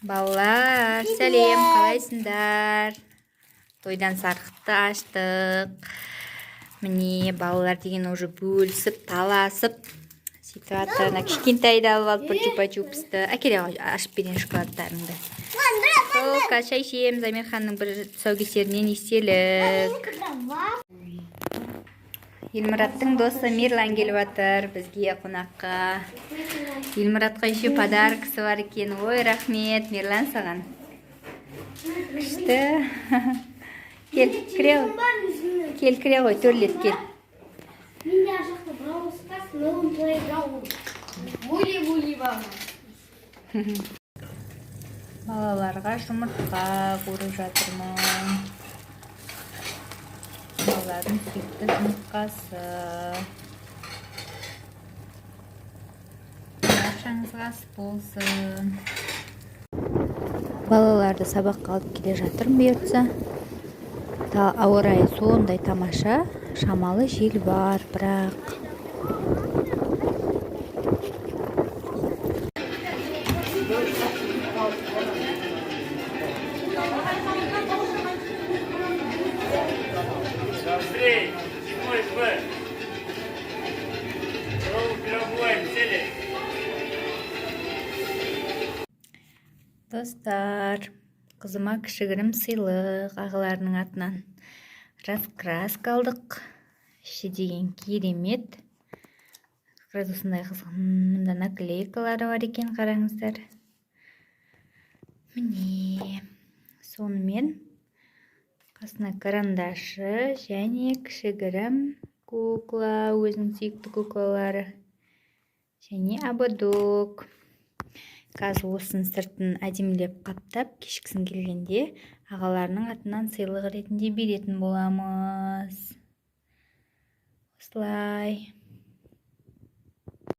Балалар, сәлем, қалайсыңдар? Тойдан сарқытты аштық. Міне, балалар деген уже бөлісіп, таласып, сөйтіп жатыр. Ана кішкентайды алып алып бір чупа-чупсты. Әкеле ғой, ашып берейін шоколадтарыңды. Сол, қазір шай ішеміз. Амирханның бір тұсаукесерінен естелік. Елмұраттың досы Мирлан келіп жатыр бізге қонаққа. Елмұратқа еще подаркасы бар екен. Ой, рахмет, Мирлан, саған. Күшті. Кел, кіре ғой. Кел, кіре ғой, төрлет, кел. Менде ар жақта Бравл Старс, Melon Playground. Вули вули баба. Балаларға жұмыртқа қуырып жатырмын. Балалардың сүйікті жұмыртқасы. Баршаңызға ас болсын. Балаларды сабаққа алып келе жатырмын, бұйыртса. Ауа райы сондай тамаша, шамалы жел бар, бірақ. Быстрей! Седьмой Б. Голову переобуваем, сели. Достар, қызыма кішігірім сыйлық ағаларының атынан. Раскраска алдық. Іші деген керемет. Как раз осындай қызық. Мында наклейкалары бар екен, қараңыздар. Міне, сонымен қасына карандашы және кішігірім кукла, өзінің сүйікті куклалары және ободок. Қазір осының сыртын әдемілеп қаптап, кешкісін келгенде ағаларының атынан сыйлық ретінде беретін боламыз. Осылай.